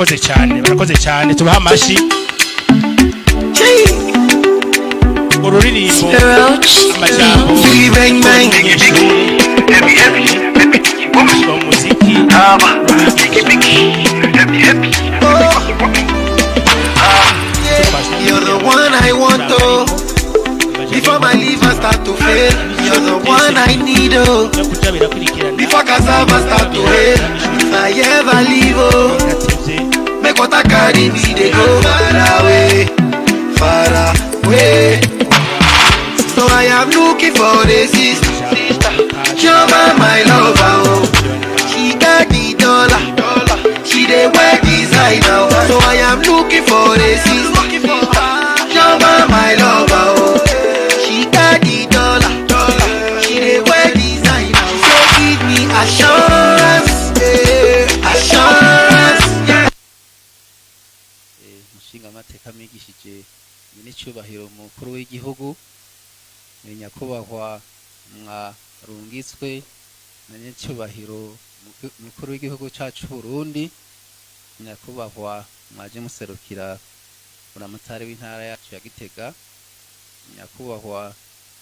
Barakoze cyane, barakoze cyane, tubaha amashi. Ururirimbo amajambo Biggie bang bang. Umunyeshuri mu muziki. You're the one I want, oh. Before my liver start to fail, you're the one I need, oh. No kuja birakurikirana. Before cassava start to hail, if I ever leave, oh, Natevye. Make what I carry me, they go far away, far away. So I am looking for the sister, Chioma, my lover, oh. She got the dollar, she dey wear designer, oh. So I am looking for the sister, Chioma, my lover, oh. She got the dollar, she dey wear designer. So give me assurance, yeah, assurance, yeah. Umushinga amateka mwigishije n'icyubahiro umukuru w'igihugu, nyakubahwa mwarungitswe na n'icyubahiro umukuru w'igihugu cyacu Burundi, nyakubahwa mwaje muserukira buramatari w'intara yacu ya Gitega, nyakubahwa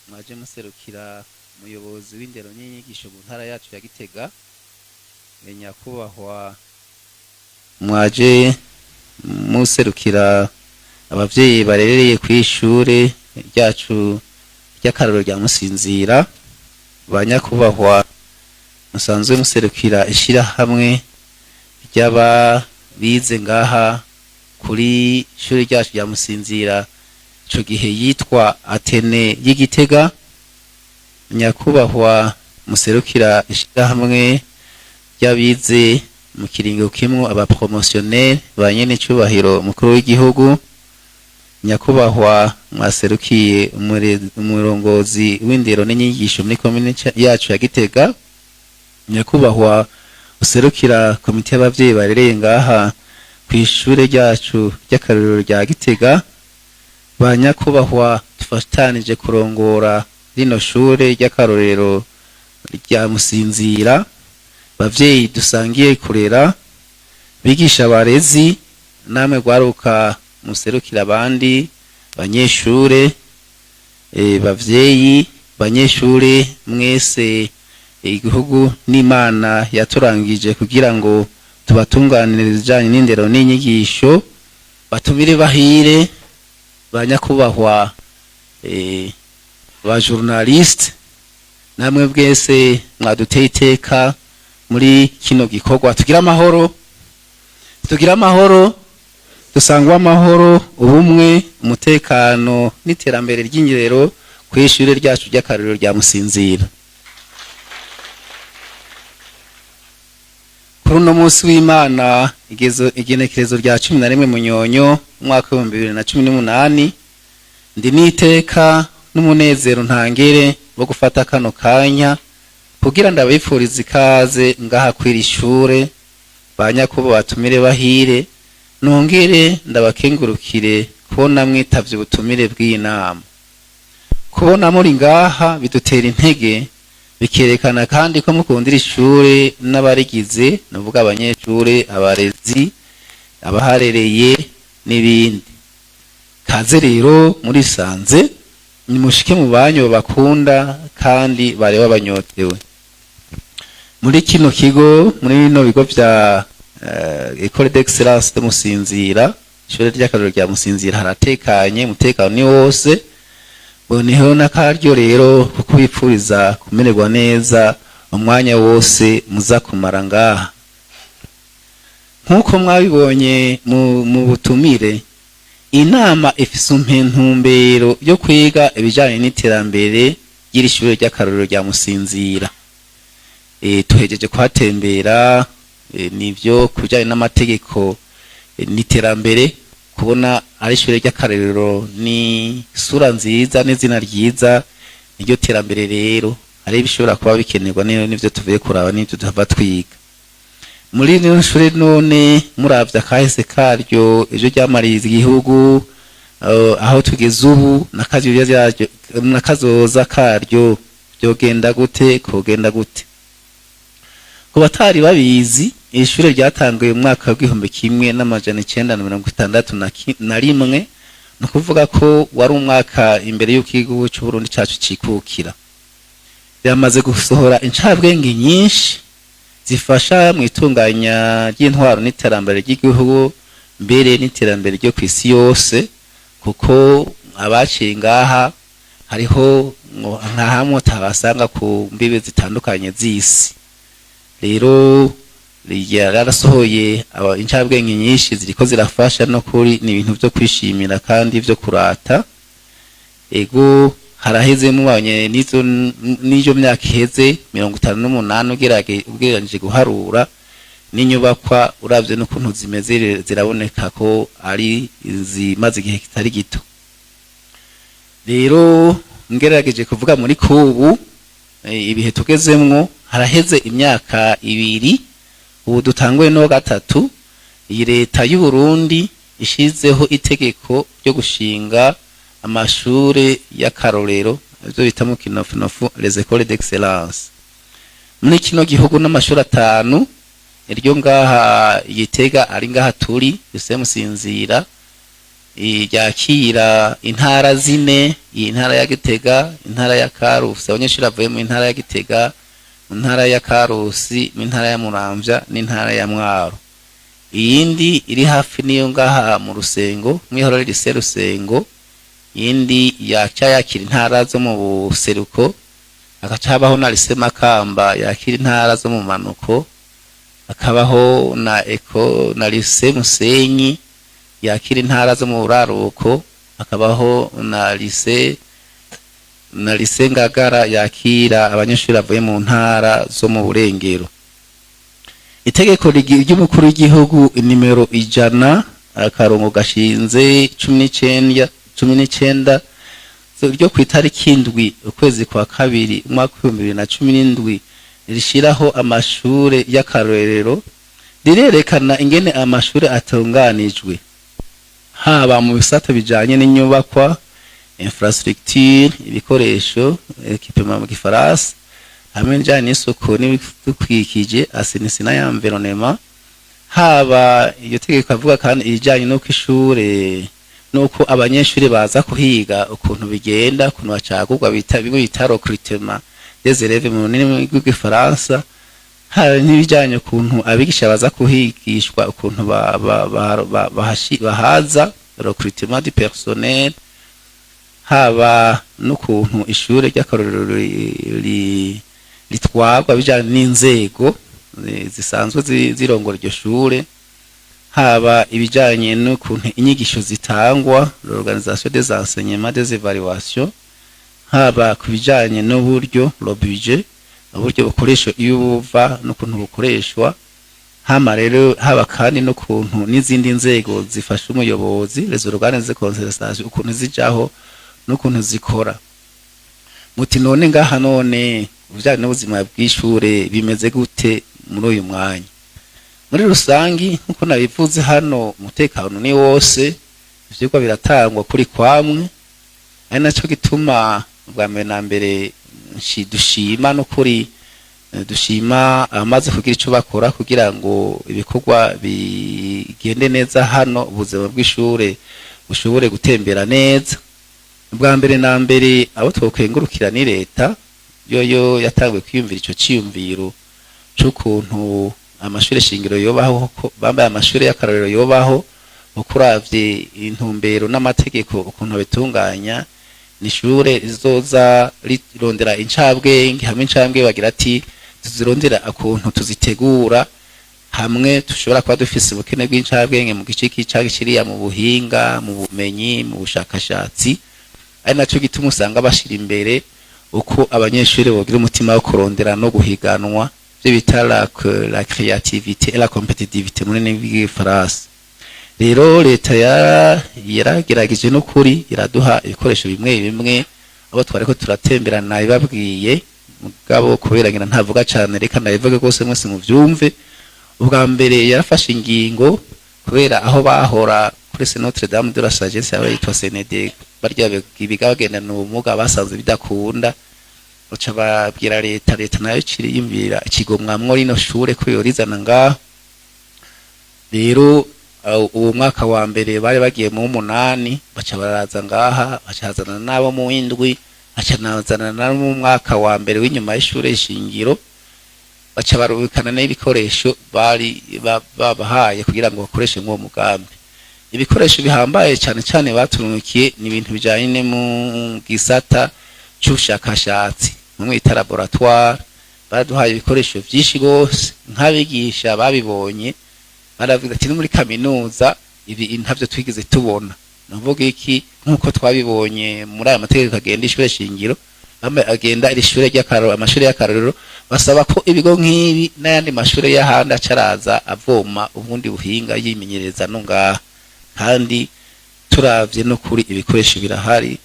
mwaje muserukira umuyobozi w'indero n'inyigisho mu ntara yacu ya Gitega, nyakubahwa mwaje muserukira abavyeyi barereye kw'ishure ryacu ry'akarorero rya Musinzira, ba nyakubahwa musanzwe muserukira ishirahamwe ry'aba bize ngaha kuri ishure ryacu rya Musinzira, ico gihe yitwa Athénée y'Igitega, nyakubahwa muserukira ishirahamwe ry'abize mu kiringo kimwe, aba promotionnaire ba nyene icubahiro umukuru w'igihugu, nyakubahwa mwaserukiye umurongozi w'indero n'inyigisho muri komine yacu ya Gitega, nyakubahwa userukira komite y'abavyeyi barereye ngaha kw'ishure ryacu ry'akarorero rya Gitega, ba nyakubahwa dufatanije kurongora rino shure ry'akarorero rya Musinzira, bavyeyi dusangiye kurera, bigisha, barezi, namwe gwaruka muserukira abandi banyeshure, bavyeyi, banyeshure mwese, igihugu n'Imana yaturangije kugira ngo tubatunganirize ibijanye n'indero n'inyigisho, batumire bahire, ba nyakubahwa, ba journaliste, namwe bwese mwaduteye iteka muri kino gikorwa. Tugira amahoro, tugira amahoro, dusangwa amahoro, ubumwe, umutekano n'iterambere ry'indero kw'ishure ryacu ry'akarorero rya Musinzira. Kuri uno munsi w'Imana, igenekerezo rya 11 Munyonyo umwaka w'2018, ndi n'iteka n'umunezero ntangere wo gufata kano kanya kugira ndabifuriza ikaze ngaha kw'iri shure, ba nyakubahwa batumire bahire, nongere ndabakengurukire kubona mwitavye ubutumire bw'iyi nama. Kubona muri ngaha bidutera intege, bikerekana kandi ko mukundira ishure n'abarigize, nuvuga abanyeshure, abarezi, abaharereye n'ibindi. Kaze rero murisanze, nimushike mu banyu bakunda kandi bareba banyotewe muri kino kigo, muri bino bigo vya École d'Excellence de Musinzira, ishure ry'akarorero rya Musinzira. Haratekanye, umutekano ni wose. Boneho n'akaryo rero ko kubipfuriza kumererwa neza umwanya wose muza kumara ngaha. Nk'uko mwabibonye mu butumire, inama ifise intumbero yo kwiga ibijanye n'iterambere ry'iri shure ry'akarorero rya Musinzira. Tuhejeje kuhatembera, nivyo kubijanye n'amategeko, n'iterambere, kubona ari ishure ry'akarorero ni isura nziza n'izina ryiza, niryo terambere. Rero hari ibishobora kuba bikenerwa n'ivyo tuvuye kuraba n'ivyo tuhava twiga muri rino shure. None muravye akahise karyo, ejo ryamariye igihugu, aho tugeze ubu n'akazoza karyo byogenda gute, kogenda gute? Ku batari babizi. Iri shure ryatanguye mu mwaka w'1961, ni ukuvuga ko wari umwaka imbere y'uko igihugu c'Uburundi cacu cikukira. Yamaze gusohora incabwenge nyinshi zifasha mu itunganya ry'intwaro n'iterambere ry'igihugu, mbere n'iterambere ryo kw'isi yose, kuko abaciye ngaha hariho ngo nta hamwe utabasanga ku mbibe zitandukanye z'isi. Rero yarasohoye incabwenge nyinshi ziriko zirafasha. No kuri ni ibintu vyo kwishimira kandi vyo kurata. Ego, haraheze mubanye n'izo n'iyo myaka iheze 58, ugereranije guharura n'inyubakwa, uravye n'ukuntu zimeze, ziraboneka ko ari zimaze igihe kitari gito. Rero ngerageje kuvuga muri kubu ibihe tugezemwo, haraheze imyaka 2, ubu dutanguye no gatatu, iyi leta y'u Burundi ishizeho itegeko ryo gushinga amashure y'akarorero, ivyo bita mu kinofunofu les écoles d'excellence. Muri kino gihugu n'amashuri atanu: iryo ngaha Igitega, ari ngaha turi lycée Musinzira, ryakira intara zine: iyi ntara ya Gitega, intara ya Karusi, abanyeshuri bavuye mu ntara ya Gitega, mu ntara ya Karusi, mu ntara ya Muramvya n'intara ya Mwaro. Iyindi iri hafi niyo ngaha mu Rusengo, mwihorere lycée Rusengo. Iyindi yaca yakira intara zo mu buseruko. Hagaca habaho na lycée Makamba yakira intara zo mu manuko. Hakabaho na eko na lycée Musenyi yakira intara zo mu buraruko. Hakabaho na lycée Ngagara yakira abanyeshuri bavuye mu ntara zo mu burengero. Itegeko ry'umukuru w'igihugu nimero 100-19, 19 ryo ku itariki 7 ukwezi kwa kabiri umwaka w'2017 rishiraho amashure y'akarorero, rirerekana ingene amashure atunganijwe, haba mu bisata bijanye n'inyubakwa, infrastructure, ibikoresho, équipement mu gifaransa, hamwe n'ibijanye n'isuku n'ibidukikije, assainissement ya environnement. Haba iyo tegeko avuga kandi ibijanye n'uko ishure, n'uko abanyeshuri baza kuhiga, ukuntu bigenda, ukuntu bacagurwa, bita bimwe bita recrutement des élèves mu rurimi rw'igifaransa. Hari n'ibijanye ukuntu abigisha baza kuhigishwa, ukuntu bahaza, recrutement du personnel, haba n'ukuntu ishure ry'akarorero ritwarwa bijanye n'inzego zisanzwe zirongora iryo shure, haba ibijanye n'ukuntu inyigisho zitangwa, l'organisation des enseignements, des évaluations, haba ku bijanye n'uburyo, le budget, uburyo bukoreshwa iyo buva n'ukuntu bukoreshwa. Hama rero haba kandi n'ukuntu n'izindi nzego zifasha umuyobozi, les organes de concertation, ukuntu zijaho n'ukuntu zikora. Muti none ngaha, none ubujanye n'ubuzima bw'ishure bimeze gute muri uyu mwanya? Muri rusangi, nkuko nabivuze hano, umutekano ni wose, ivyigwa biratangwa kuri kwamwe, ari naco gituma bwa mbere na mbere dushima n'ukuri, dushima abamaze kugira ico bakora kugira ngo ibikorwa bigende neza hano, ubuzima bw'ishure bushobore gutembera neza. Bwa mbere na mbere abo twokengurukira ni leta, yoyo yatanguye kwiyumvira ico ciyumviro c'ukuntu amashure shingiro yobaho, ko bambaye amashure y'akarorero yobaho. Uko uravye intumbero n'amategeko ukuntu babitunganya, ni ishure rizoza rirondera incabwenge, hamwe incabwenge bagira ati tuzirondera ukuntu tuzitegura, hamwe dushobora kuba dufise ubukene bw'incabwenge mu gice canke kiriya, mu buhinga, mu bumenyi, mu bushakashatsi. Ari naco gituma usanga bashira imbere uko abanyeshuri bogira umutima wo kurondera no guhiganwa, ivyo bita la créativité et la compétitivité mu rurimi rw'igifaransa. Rero leta yaragerageje n'ukuri, iraduha ibikoresho bimwe bimwe. Abo twariko turatemberana nabibabwiye, mugabo kubera ngira ntavuga cane, reka ndabivuge rwose mwese muvyumve. Ubwa mbere yarafashe ingingo, kubera aho bahora kuri se Notre Dame de la Sagesse, aho yitwa CND, barya biga bagendana ubumuga, basanze bidakunda, baca babwira leta. Leta nayo iciriyumvira ikigomwamwo rino shure ko yorizana ngaho. Rero uwo mwaka wa mbere bari bagiye mu 8, baca baraza ngaha, baca bazana n'abo mu 7, baca nazana no mu mwaka wa mbere w'inyuma y'ishure shingiro, baca barubikana n'ibikoresho bari babahaye kugira ngo bakoreshe nk'uwo mugambi. Ibikoresho bihambaye cyane cyane baturungikiye ni ibintu bijanye mu gisata c'ubushakashatsi, mu mwita laboratoire. Baraduhaye ibikoresho vyinshi gose. Nk'abigisha babibonye baravuga ati: "No muri kaminuza ibi ntavyo twigeze tubona." Navuga iki? Nk'uko twabibonye muri aya mategeko agenda ishure shingiro, bamwe agenda iri shure ry'akarorero, amashuri y'akarorero, basaba ko ibigo nk'ibi n'ayandi mashure y'ahandi acaraza avoma ubundi buhinga yimenyereza no ngaha. Kandi turavye no kuri ibikoresho birahari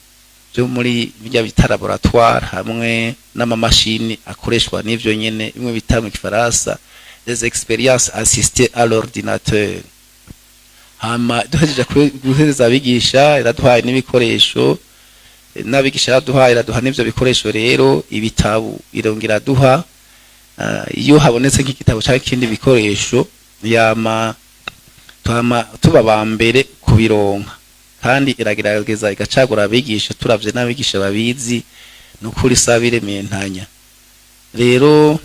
byo muri bijya bita laboratoire, hamwe n'amamashini akoreshwa n'ivyo nyene, bimwe bita mu gifaransa des expériences assistées à l'ordinateur. Hama duhejeje guhereza abigisha, iraduhaye n'ibikoresho, n'abigisha iraduhaye, iraduha n'ivyo bikoresho. Rero ibitabo irongera iraduha. Iyo habonetse nk'igitabo cyangwa ikindi bikoresho, yama twama tuba ba mbere kubironka. Kandi iragerageza igacagura abigisha, turavye n'abigisha babizi, nukuri sabire mentanya. Rero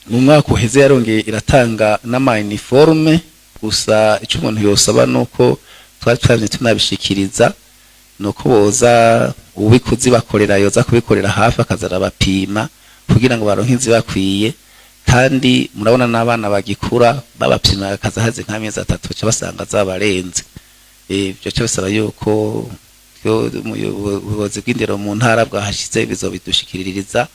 mu mwaka uheze yarongeye iratanga n'ama uniforme. Gusa icyo umuntu yosaba, nuko twari twavye tunabishikiriza, nuko boza ubikuzi bakorera, yoza kubikorera hafi, akaza arabapima kugira ngo baronke izibakwiye. Kandi murabona n'abana bagikura, babapima akaza haze nk'amezi 3, baca basanga zabarenze. Ibyo cyo bisaba yuko ubuyobozi bw'indero mu ntara bwahashize bizobidushikiririza.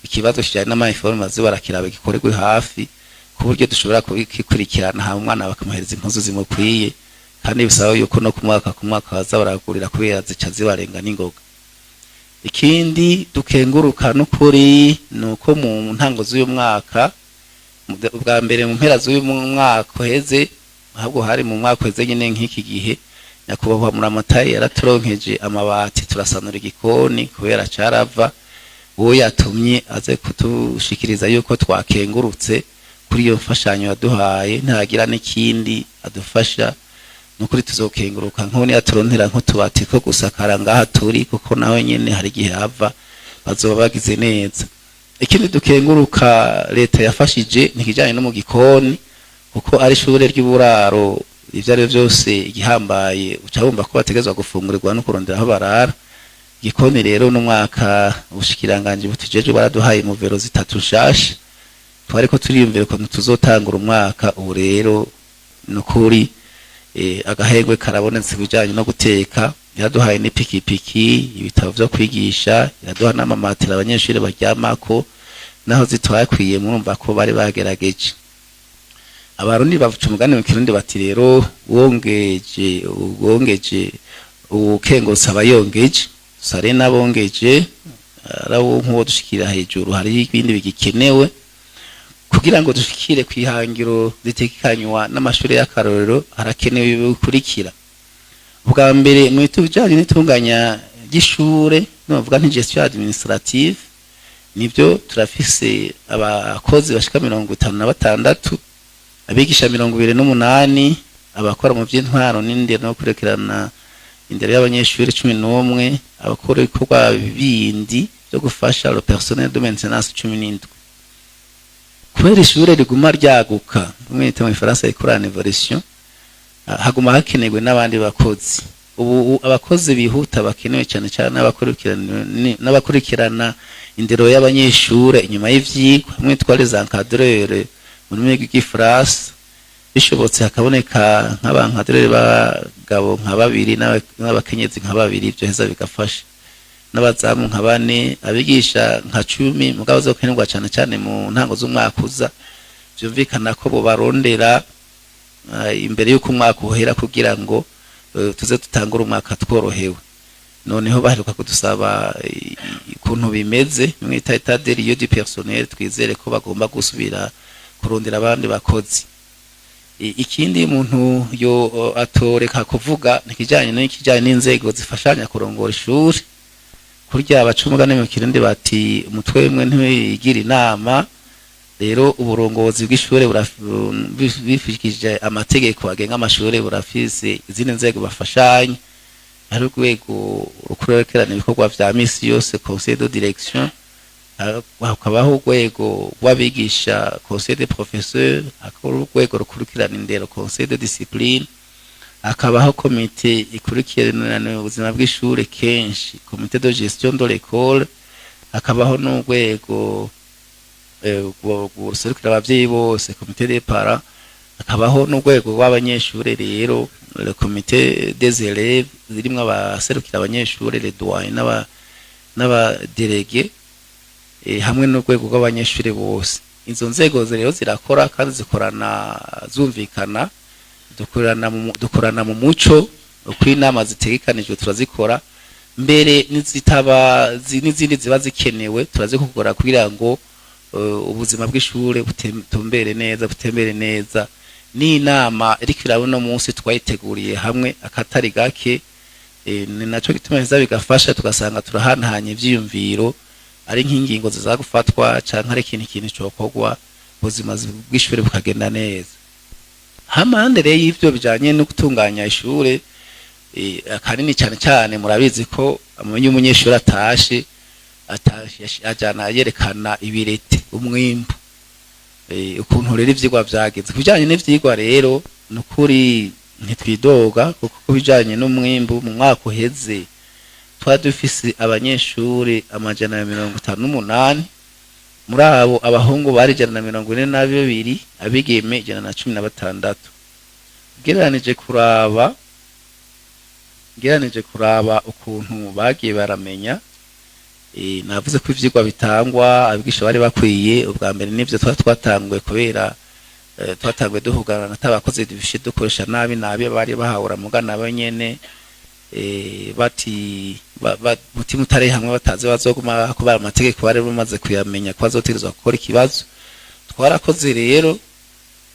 Ikibazo kijanye n'ama uniforme barakiraba, gikorerwe hafi ku buryo dushobora kubikurikirana, hama umwana bakamuhereza impuzu zimukwiye. Kandi bisaba yuko no ku mwaka ku mwaka baza baragurira, kubera zica zibarenga n'ingoga. Ikindi dukenguruka n'ukuri ni uko mu ntango z'uyu mwaka, ubwa mbere mu mpera z'uyu mwaka uheze, ahubwo hari mu mwaka uheze nyine nk'iki gihe, nyakubahwa Muramatayi yaraturonkeje amabati, turasanura igikoni kubera carava. Uwo yatumye aze kudushikiriza yuko twakengurutse kuri iyo mfashanyo yaduhaye, ntagira n'ikindi adufasha, nukuri tuzokenguruka. Nk'ubu niyaturontera nk'utubati two gusakara ngaha turi, kuko nawe nyene hari igihe hava, bazoba bagize neza. Ikindi dukenguruka leta yafashije ni ikijanye no mu gikoni, kuko ari ishure ry'uburaro. Ivyo ari byo byose, igihambaye uca wumva ko bategerezwa gufungurirwa no kurondera aho barara. Igikoni rero, n'umwaka ubushikiranganji butujejwe baraduhaye imuvero zitatu nshasha. Twariko turiyumvira ukuntu tuzotangura umwaka. Ubu rero nukuri agahengwe karabonetse bijanye no guteka. Yaraduhaye n'ipikipiki, ibitabo vyo kwigisha, iraduha n'amamatera abanyeshuri baryamako, naho zitwakwiye. Murumva ko bari bagerageje. Abarundi bavuca umugani mu Kirundi bati: "Rero wongeje wongeje, ukengurutse aba yongeje." Sare n'abongeje arawo nk'uwo dushikira hejuru, hari ibindi bigikenewe kugira ngo dushikire kwihangiro ritekanywa n'amashuri y'akarorero. Harakenewe bikurikira: ubwa mbere, mu bijanye n'itunganya ry'ishure, novuga nti gestion administrative, nibyo turafise abakozi bashika 56, abigisha 28, abakora mu by'intwaro n'indero no kurekerana indero y'abanyeshuri 11, abakora ibikorwa bindi byo gufasha, le personnel de maintenance, 17. Kubera ishure riguma ryaguka, mwita mu Ifaransa rikora en évolution, haguma hakenerwe n'abandi bakozi. Ubu abakozi bihuta bakenewe cyane cyane n'abakurikirana indero y'abanyeshure inyuma y'ivyigwa, hamwe twari les encadreurs mu rurimi rw'igifaransa. Bishobotse hakaboneka nk'aba encadreurs b'abagabo nka babiri n'abakenyezi nka babiri, byoheza bigafasha, n'abazamu nka bane, abigisha nka 10. Mugabo zokenerwa cyane cyane mu ntango z'umwaka uza, vyumvikana ko bobarondera imbere y'uko umwaka uhera, kugira ngo tuze dutangure umwaka tworohewe. Noneho baheruka kudusaba ukuntu bimeze mwita état des lieux du personnel. Twizere ko bagomba gusubira kurondera abandi bakozi. Ikindi umuntu yo atoreka kuvuga nikijanye n'ikijanye n'inzego zifashanya kurongora ishuri. Kurya baca umugani mu Kirundi bati: "Umutwe umwe ntiwigira inama." Rero uburongozi bw'ishure bifishikije amategeko agenga amashure, burafise izindi nzego bafashanya. Hari urwego rukurikirana ibikorwa vya misi yose, conseil de direction, hakabaho urwego rw'abigisha, conseil des professeurs, hakaba urwego rukurikirana indero, conseil de discipline, hakabaho komite ikurikirana ubuzima bw'ishure kenshi, comité de gestion de l'école, hakabaho n'urwego ruserukira abavyeyi bose, comité des parents, hakabaho n'urwego rw'abanyeshure rero, le comité des élèves, zirimwo abaserukira abanyeshure, les doyens n'aba délégués, hamwe n'urwego rw'abanyeshure bose. Izo nzego rero zirakora kandi zikorana zumvikana, dukorana mu muco. Uko inama zitegekanijwe turazikora, mbere n'izitaba n'izindi ziba zikenewe turazikora kugira ngo ubuzima bw'ishure butumbere neza, butembere neza. N'inama iriko iraba uno munsi twayiteguriye hamwe akatari gake, ni naco gituma biza bigafasha, tugasanga turahanahanye ivyiyumviro, ari nk'ingingo ziza gufatwa canke ari ikindi kintu cokorwa, ubuzima bw'ishure bukagenda neza. Hampande rero y'ivyo bijanye no gutunganya ishure, akanini cyane cyane murabizi ko iyo umunyeshuri atashe ajana yerekana ibirete, umwimbu, ukuntu rero ivyigwa vyagenze. Ku bijanye n'ivyigwa rero, nukuri ntitwidoga, kuko ku bijanye n'umwimbu mu mwaka uheze twari dufise abanyeshuri 158. Muri abo, abahungu bari 142, abigeme 116. Ugereranije kuraba ukuntu bagiye baramenya, navuze ko ivyigwa bitangwa abigisha bari bakwiye. Ubwa mbere nivyo twari twatanguye, kubera twatanguye duhugana atabakoze dufishe dukoresha nabi nabi bari bahawura muga nabo nyene, bati mutima utari hamwe, batazi bazoguma kubera amategeko bari bamaze kuyamenya ko bazotegerezwa gukora ikibazo. Twarakoze rero,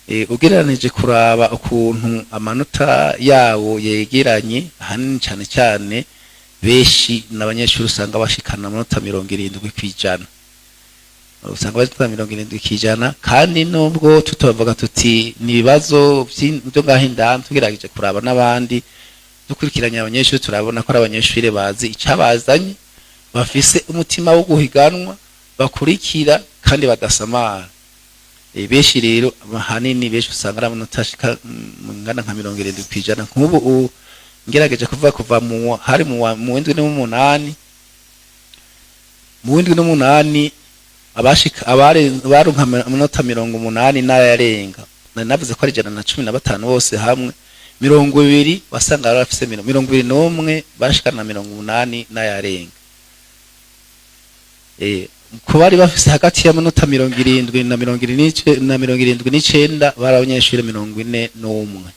ugereranije kuraba ukuntu amanota yawo yegeranye, ahanini cyane cyane benshi n'abanyeshuri usanga bashikana amanota 70%, usanga bashikana 70%. Kandi nubwo tutavuga tuti ni ibibazo byo ngaho indani, tugerageje kuraba n'abandi dukurikiranye abanyeshuri, turabona ko ari abanyeshuri bazi icabazanye, bafise umutima wo guhiganwa, bakurikira kandi badasamara. Benshi rero, ahanini benshi usanga ari amanota ashika ngana nka 70%. Nk'ubu ngerageje kuvuga kuva mu hari mu w'indwi n'umunani, mu w'indwi n'umunani abashika baronka amanota 80 n'ayarenga, nari navuze ko ari 115 bose hamwe, 20 wasanga bari bafise 21 bashikana na 80 n'ayarenga. Ku bari bafise hagati y'amanota 70 na 79 bari abanyeshuri 41.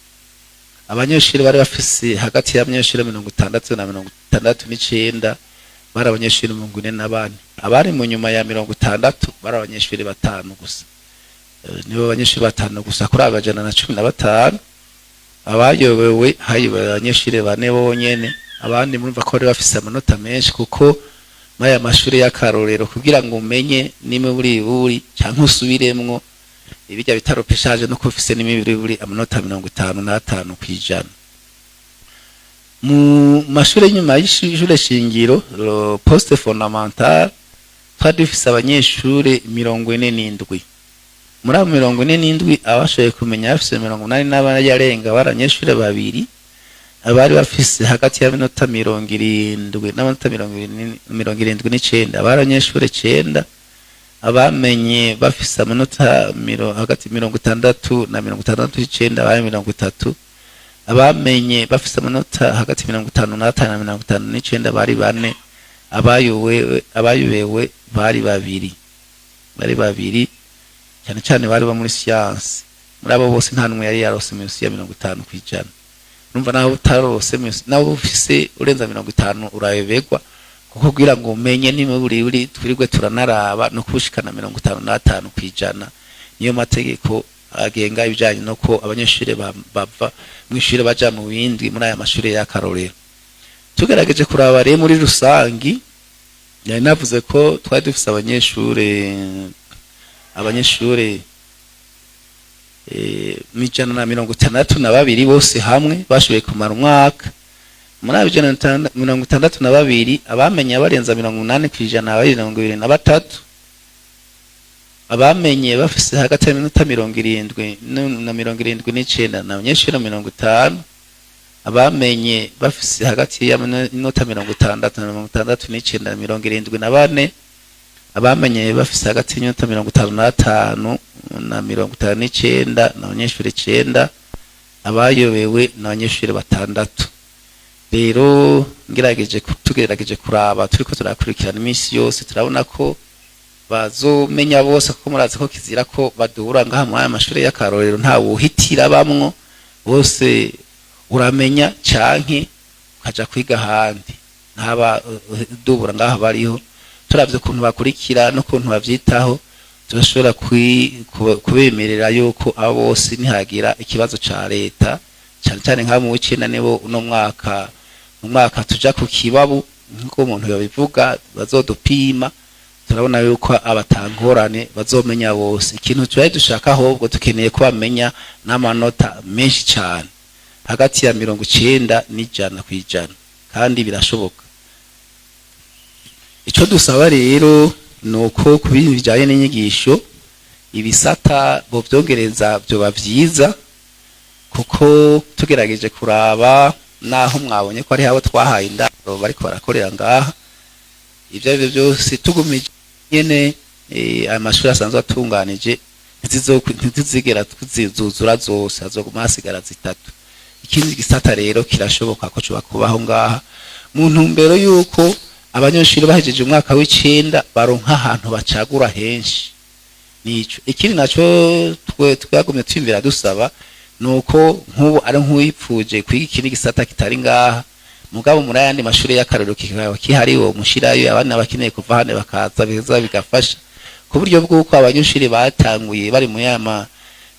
Abanyeshuri bari bafise hagati y'abanyeshuri 60 na 69 bari abanyeshuri 44. Abari mu nyuma ya 60 bari abanyeshuri batanu gusa. Nibo abanyeshuri batanu gusa kuri aba 115. Abayobewe, hayobewe abanyeshuri bane bonyene. Abandi murumva ko bari bafise amanota menshi, kuko muri aya mashuri y'akarorero, kugira ngo umenye nimwe buri buri canke usubiremwo ibijya bita repêchage, no ufise n'imibiri buri amanota 55%. Mu mashuri y'inyuma y'ishure shingiro, le post fondamental, twari dufise abanyeshuri 47. Muri abo 47, abashoboye kumenya bafise 80 n'abayarenga bari abanyeshuri babiri. Abari bafise hagati y'amanota 70 n'amanota 79 bari abanyeshuri cenda. Abamenye bafise amanota hagati 60 na 69 bari 30. Abamenye bafise amanota hagati 55 na 59 bari bane. Abayobewe bari babiri, bari babiri cyane cyane bari bo muri siyansi. Muri abo bose nta n'umwe yari yarose munsi ya 50%. Urumva naho utarose munsi, naho ufise urenza 50 urayoberwa, kuko kugira ngo umenye niba buri buri twirirwe turanaraba no kubushikana 55%. Niyo mategeko agenga ibijanye no ko abanyeshuri bava mw'ishure baja mu bindi muri aya mashuri y'akarorero. Tugerageje kuraba rero muri rusangi, yari navuze ko twari dufise abanyeshuri Abanyeshure 162 bose hamwe bashoboye kumara umwaka. Muri abo 162, abamenye barenza 80% abari 23. Abamenye bafise hagati y'iminota 70 na 79 na abanyeshure 50. Abamenye bafise hagati y'amanota 60 na 69, 74. Abamenye bafise hagati y'iminota 55 na 59 na abanyeshure 9. Abayobewe ni abanyeshure batandatu. Rero ngerageje, tugerageje kuraba, turiko turakurikirana iminsi yose, turabona ko bazomenya bose, kuko murazi ko kizira ko badura ngaha muri aya mashuri y'akarorero. Nta wuhitira bamwo, bose uramenya canke ukaja kwiga ahandi. Ntaba dubura ngaha bariho. Turavye ukuntu bakurikira n'ukuntu bavyitaho, turashobora kubemerera yuko abo bose nihagira ikibazo ca leta, cane cane nka mu w'icenda, nibo uno mwaka, mu mwaka tuja ku kibabu nk'uko umuntu yobivuga, bazodupima, turabona yuko abatangorane bazomenya bose. Ikintu tubaye dushaka ahubwo, dukeneye ko bamenya n'amanota menshi cane, hagati ya 90 n'100%, kandi birashoboka. Ico dusaba rero ni uko ku bintu bijanye n'inyigisho, ibisata bovyongereza, vyoba vyiza, kuko tugerageje kuraba naho mwabonye ko ari abo twahaye indaro bariko barakorera ngaha, ivyo arivyo byose tugumije nyene aya mashuri asanzwe atunganije, ntizizigera zuzura zose, hazoguma hasigara zitatu. Ikindi gisata rero kirashoboka ko coba kubaho ngaha, mu ntumbero yuko abanyeshuri bahejeje umwaka w'icenda baronka ahantu bacagura henshi. Nico ikindi naco twe twagumye twiyumvira dusaba, nuko nk'ubu ari nk'uwipfuje kwiga ikindi gisata kitari ngaha, mugabo muri ayandi mashuri y'akarorero kikaba kihari, uwo mushirayo abana bakeneye kuva hano bakaza, biza bigafasha ku buryo bw'uko abanyeshuri batanguye bari mu yama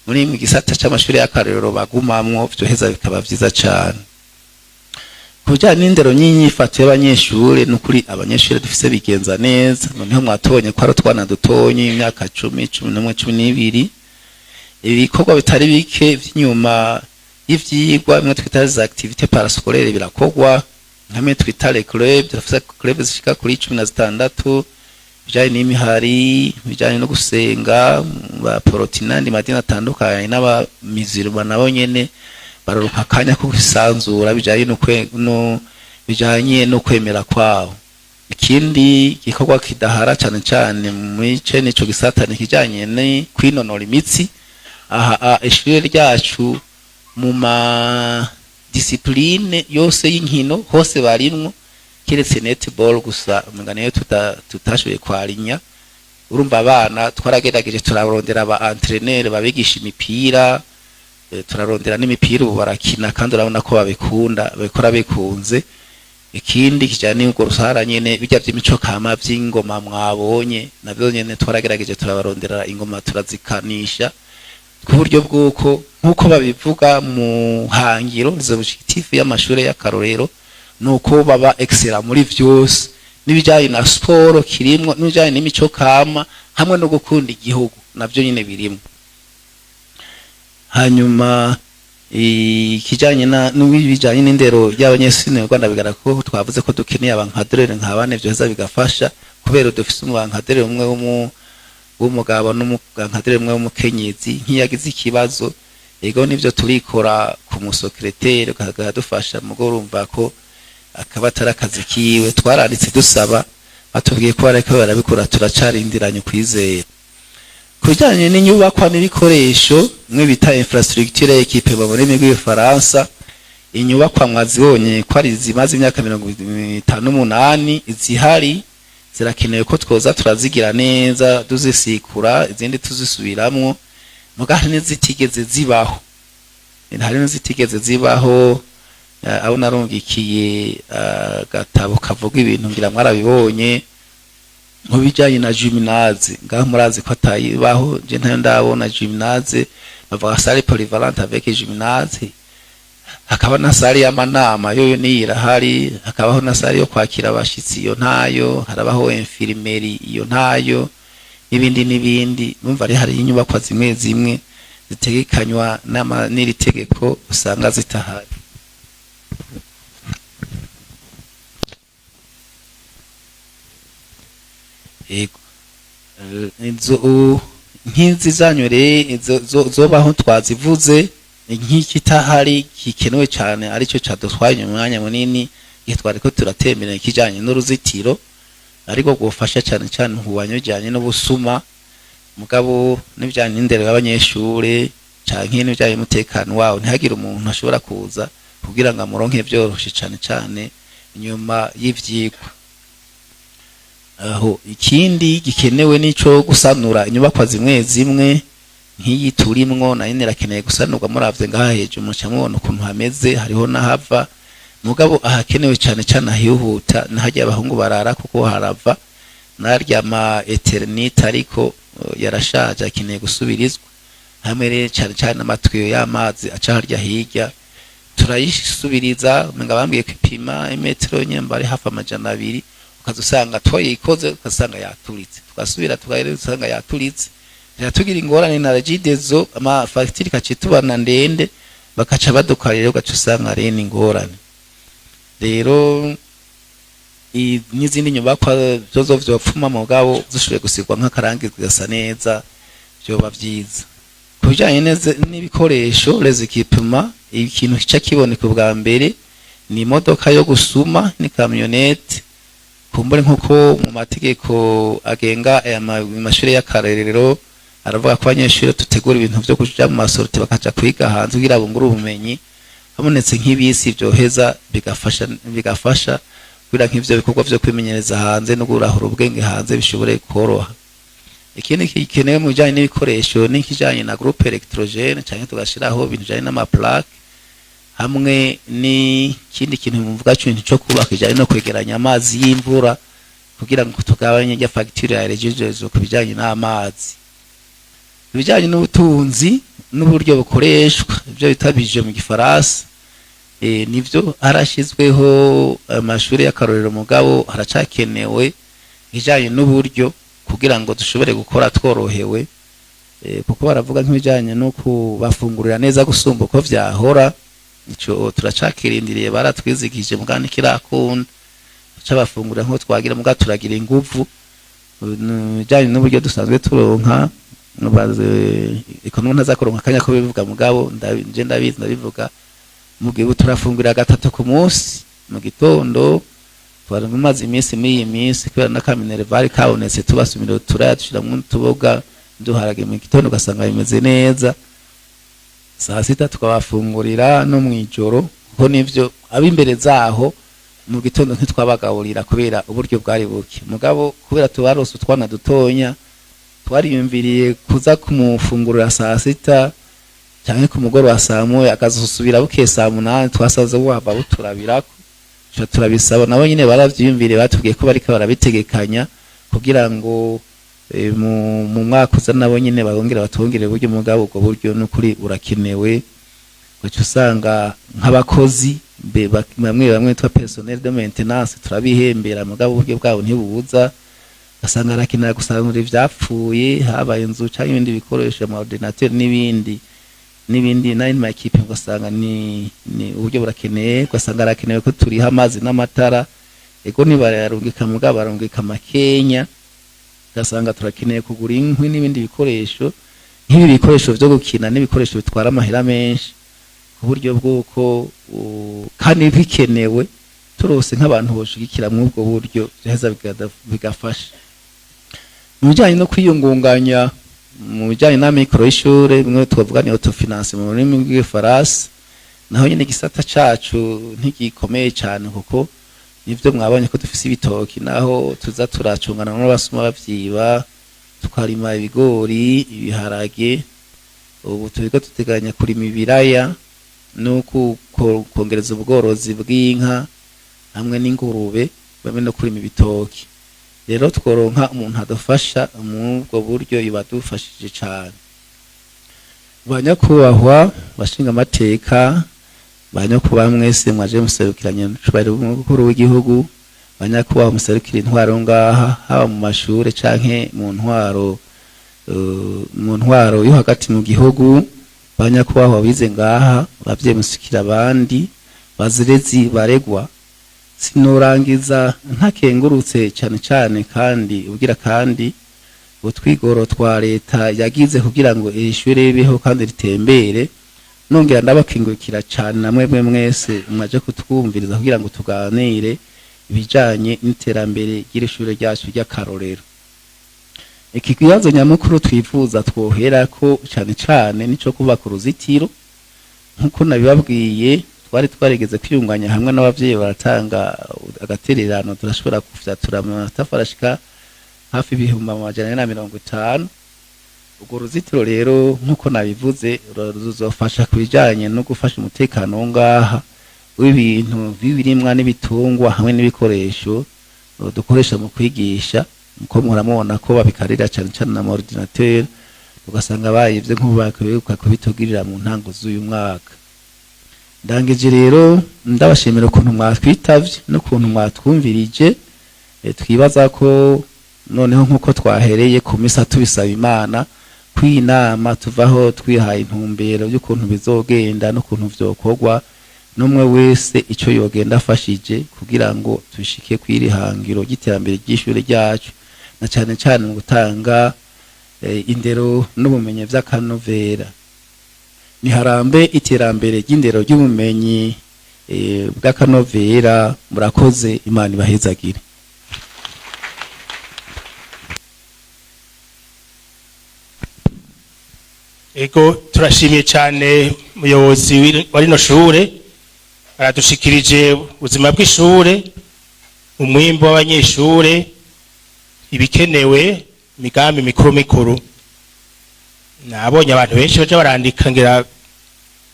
muri mu gisata c'amashuri y'akarorero bagumamwo, vyoheza bikaba vyiza cane. Ku bijanye n'indero n'inyifato y'abanyeshure, n'ukuri abanyeshure dufise bigenza neza. Noneho mwatubonye ko ari utwana dutonyi, imyaka 10, 11, 12. Ibikorwa bitari bike vy'inyuma y'ivyigwa, bimwe twita za activités parascolaires, birakorwa, nkamwe twita les clubs. Turafise club zishika kuri 16, bijanye n'imihari, bijanye no gusenga, ba poroti n'andi madini atandukanye, n'abamizirima nabo nyene baroruka akanya ko kwisanzura bijanye no no bijanye no kwemera kwabo. Ikindi gikorwa kidahara cane cane muri cene ico gisata ni kijanye ni kwinonora imitsi. Aha ishure ryacu mu ma discipline yose y'inkino hose barimwo, kiretse netball gusa umenga niyo tutashoboye kwarinya. Urumva abana twaragerageje, turarondera aba entraîneur babigisha imipira, turarondera n'imipira, ubu barakina kandi urabona ko babikunda, babikora bikunze. Ikindi kijanye n'urwo ruhara nyene, bijya vy'imico kama vy'ingoma mwabonye, navyo nyene twaragerageje, turabarondera ingoma, turazikanisha, ku buryo bw'uko nk'uko babivuga mu hangiro, les objectifs y'amashure y'akarorero, nuko baba excellent muri vyose, n'ibijanye na sport kirimwo, n'ibijanye n'imico kama hamwe no gukunda igihugu navyo nyene birimwo. Hanyuma ikijanye na n'ibijanye n'indero y'abanyeshure mu Rwanda, bigaragara ko twavuze ko dukeneye aba encadreur nka bane, vyoheza bigafasha, kubera dufise umu encadreur umwe w'umugabo n'umu encadreur umwe w'umukenyezi. Nk'iyagize ikibazo, ego nivyo turikora ku mu secrétaire ukadufasha, mugo urumva ko akaba atari akazi kiwe. Twaranditse dusaba, batubwiye ko bariko barabikora, turacarindiranye ukwizera. Ku bijyanye n'inyubakwa n'ibikoresho, mwe bita infrastructure équipement mu rurimi rw'igifaransa, inyubakwa mwazibonye ko ari zimaze imyaka 58. Izihari zirakenewe ko twoza turazigira neza, tuzisikura, izindi tuzisubiramwo. Muga hari n'izitigeze zibaho, hari n'izitigeze zibaho. Abo narungikiye agatabo kavuga ibintu, ngira mwarabibonye, mu bijanye na gymnase ngaho murazi ko atayibaho, je ntayo ndabona. Gymnase bavuga salle polyvalente avec gymnase, hakaba na salle y'amanama, yoyo niyo irahari, hakabaho na salle yo kwakira abashitsi, iyo ntayo, harabaho infirmerie, iyo ntayo. n'ibindi n'ibindi. Numva ari hari inyubakwa zimwe zimwe zitegekanywa n'iri tegeko usanga zitahari. Yego. Inzu nk'izi zanyu rero zobaho twazivuze, nk'ikitahari gikenewe cyane aricyo cadutwaye umwanya munini igihe twariko turatembera, ikijanye n'uruzitiro, ariko gufasha cyane cyane mu kurwanya ibijanye n'ubusuma, mugabo n'ibijanye n'indero y'abanyeshure canke n'ibijanye n'umutekano wabo, ntihagire umuntu ashobora kuza kugira ngo amuronke vyoroshe, cane cane inyuma y'ivyigwa. Aho ikindi gikenewe nico gusanura inyubakwa zimwe zimwe, nk'iyi turimwo nayo irakeneye gusanurwa. Muravye ngaha hejuru muca mubona ukuntu hameze, hariho n'ahava, mugabo ahakenewe cane cane ahihuta nahajya abahungu barara, kuko harava narya ma eternite, ariko yarashaje, akeneye gusubirizwa. Hamwe rero cane cane amatwiyo y'amazi aca harya hirya turayisubiriza, umenga bambwiye kwipima imetero nyemba ari hafi 200, ukaza usanga twayikoze ugasanga yaturitse, tugasubira tugahereza usanga yaturitse, biratugira ingorane na Regideso, ama facture ikacitubana ndende, bakaca badukarira, ugaca usanga rero ni ingorane. Rero n'izindi nyubakwa zozo vyopfuma, mugabo zishoboye gusigwa nk'akarangi zigasa neza vyoba vyiza. Ku bijanye n'ibikoresho, les équipements, ikintu kica kiboneka ubwa mbere ni imodoka yo gusuma, ni camionnette. Kumbure nkuko mu mategeko agenga aya mashuri y'akarerero aravuga ko abanyeshuri tutegura ibintu vyo kuja mu ma sorties, bakaja kwiga hanze kugira bungure ubumenyi, habonetse nk'ibisi vyoheza bigafasha kugira nk'ivyo bikorwa vyo kwimenyereza hanze no kurahura ubwenge hanze bishobore koroha. Ikindi gikenewe mu bijanye n'ibikoresho n'ikijanye na groupe électrogène, canke tugashiraho ibintu bijanye n'ama plaques, hamwe n'ikindi kintu muvuga cyo cyo kubaka kijanye no kwegeranya amazi y'imvura, kugira ngo tugabanye rya facture ya Regideso ku bijanye n'amazi. Ibijanye n'ubutunzi n'uburyo bukoreshwa, ibyo bita budget mu gifaransa, nivyo harashyizweho amashuri y'akarorero, mugabo haracakenewe ibijanye n'uburyo kugira ngo dushobore gukora tworohewe, kuko baravuga nk'ibijanye no kubafungurira neza gusumba uko vyahora. Ico turacakirindiriye, baratwizigije mugabo ntikirakunda cabafungurira nko twagira, mugabo turagira inguvu bijanye n'uburyo dusanzwe turonka. Économe ntazakuronka akanya ko bivuga, mugabo nje ndabizi, ndabivuga. Mugihe ubu turafungurira gatatu ku munsi mu gitondo, twari mumaze iminsi, muri iyi minsi kubera n'aka minerval kabonetse, tubasumira turaya dushiramwo utuboga duharage mu gitondo, ugasanga bimeze neza. Saa sita tukabafungurira no mw'ijoro, kuko nivyo ab'imbere zaho mu gitondo ntitwabagaburira kubera uburyo bwari buke, mugabo kubera tubarose utwana dutonya, twariyumviriye kuza kumufungurira saa sita canke ku mugoroba saa moya, akazosubira bukeye saa munani, twasaze buhava buturabirako. Tuca turabisaba, nabo nyene baravyiyumviriye, batubwiye ko bariko barabitegekanya kugira ngo mu mwaka uza nabo nyene bongera batwongere uburyo, mugabo ubwo buryo n'ukuri burakenewe. Ugaca usanga nk'abakozi bamwe bamwe twa personnel de maintenance turabihembera, mugabo uburyo bwabo ntibuza, ugasanga arakenera gusanura ivyapfuye, habaye inzu canke ibindi bikoresho, ama ordinateur n'ibindi n'ibindi n'ayandi ma équipe, ugasanga ni uburyo burakeneye. Ugasanga harakenewe ko turiha amazi n'amatara, ego ntibarayarungika, mugabo barungika makenya. Ugasanga turakeneye kugura inkwi n'ibindi bikoresho, nk'ibi bikoresho vyo gukina n'ibikoresho bitwara amahera menshi, ku buryo bw'uko kandi bikenewe, turose nk'abantu boshigikira muri ubwo buryo vyaheza bigafasha mu bijanye no kwiyungunganya, mu bijanye n'amikoro y'ishure, bimwe twavuga ni autofinance mu rurimi rw'igifaransa. Naho nyene igisata cacu ntigikomeye cane, kuko nivyo mwabonye ko dufise ibitoki, naho tuza turacungana n'abasuma bavyiba, tukarima ibigori, ibiharage, ubu turiko duteganya kurima ibiraya no kongereza ubworozi bw'inka hamwe n'ingurube, hamwe no kurima ibitoki. Rero tworonka umuntu adufasha muri ubwo buryo yoba adufashije cane. Banyakubahwa bashinga amateka, banyakubahwa mwese mwaje muserukiranye n'icubahiro umukuru w'igihugu, Banyakubahwa muserukira intwaro ngaha, haba mu mashure canke mu ntwaro yo hagati mu gihugu, banyakubahwa bize ngaha, bavyeyi musikira abandi, bazirezi baregwa, sinorangiza ntakengurutse cyane cyane kandi ubwira kandi utwigoro twa leta yagize kugira ngo iri shure ribeho kandi ritembere. Nongera ndabakingurikira cyane na mwebwe mwese mwaje kutwumviriza kugira ngo tuganire ibijanye n'iterambere ry'iri shure ryacu ry'akarorero. Iki kibazo nyamukuru twifuza twoherako cyane cyane nico kubaka uruzitiro. Nkuko nabibabwiye, twari twarigeze kwiyunganya hamwe n'abavyeyi, baratanga agatererano, turashobora kufyatura amatafari ashika hafi 450,000. Urwo ruzitiro rero, nk'uko nabivuze, ruzofasha ku bijanye no gufasha umutekano wo ngaha w'ibintu b'ibirimwa n'ibitungwa hamwe n'ibikoresho dukoresha mu kwigisha, nkuko muramubona ko babikarira cyane cyane na ordinateur, ugasanga bayivye nk'ubu bakwibuka kubitugirira mu ntango z'uyu mwaka. Ndangije rero ndabashimira ukuntu mwatwitavye n'ukuntu mwatwumvirije. Twibaza ko noneho, nk'uko twahereye ku misa tubisaba Imana, kwinama tuvaho twihaye intumbero y'ukuntu bizogenda n'ukuntu vyokorwa, n'umwe wese ico yogenda afashije kugira ngo tushike kw'iri hangiro ry'iterambere ry'ishure ryacu, na cane cane mu gutanga indero n'ubumenyi vy'akanovera. Niharambe iterambere ry'indero ry'ubumenyi bw'akanovera. Murakoze, Imana ibahezagire. Ego, turashimiye cyane umuyobozi wa rino shure, aradushikirije ubuzima bw'ishure, umwimbo w'abanyeshure, ibikenewe, imigambi mikuru mikuru. Nabonye abantu benshi baja barandika, ngira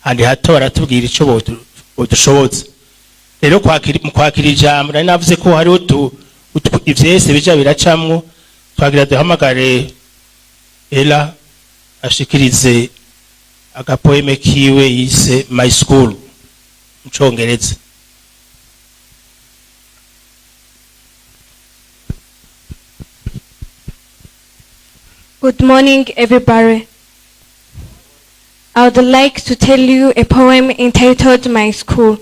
handi hato baratubwira ico bodushoboza. Rero mu kwakira ijambo, nari navuze ko hariho ivyese bija biracamwo. Twagira duhamagare Ela ashikirize agapoeme kiwe yise "My School" mu Congereza. Good morning, everybody. I would like to tell you a poem entitled "My School."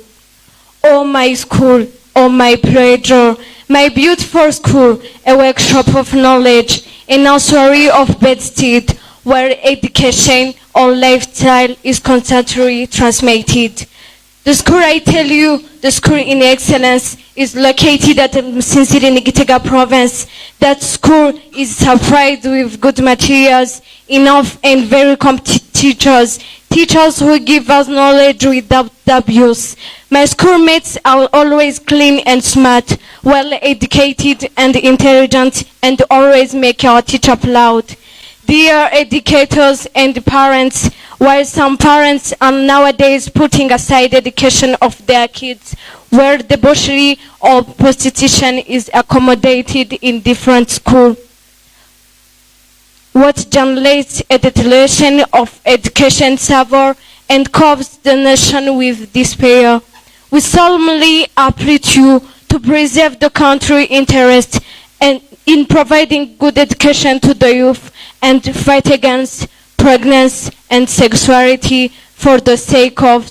Oh, my school, oh, my pleasure, my beautiful school, a workshop of knowledge, a nursery of bedstead, where education or lifestyle is constantly transmitted. The school I tell you, the school in excellence, is located at Msinziri in Gitega province. That school is supplied with good materials, enough and very competent teachers, teachers who give us knowledge without abuse. My schoolmates are always clean and smart, well educated and intelligent, and always make our teacher proud. Dear educators and parents, while some parents are nowadays putting aside education of their kids, where debauchery or prostitution is accommodated in different schools, what generates a deterioration of education server and covers the nation with despair. We solemnly appeal to you to preserve the country interest and in providing good education to the youth and fight against pregnancy and sexuality for the sake of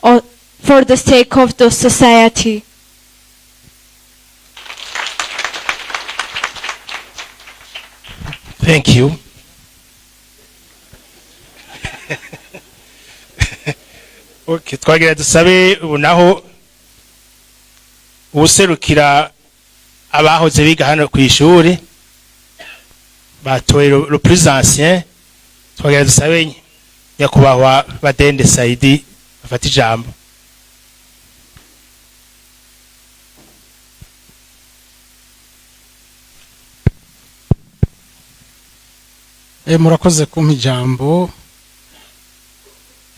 the society. Thank you. Okay, twagira dusabe ubu naho uwuserukira abahoze biga hano ku ishuri batoye, le plus ancien, twagira dusabe nyakubahwa Badende Saidi afata ijambo. Murakoze kumpa ijambo,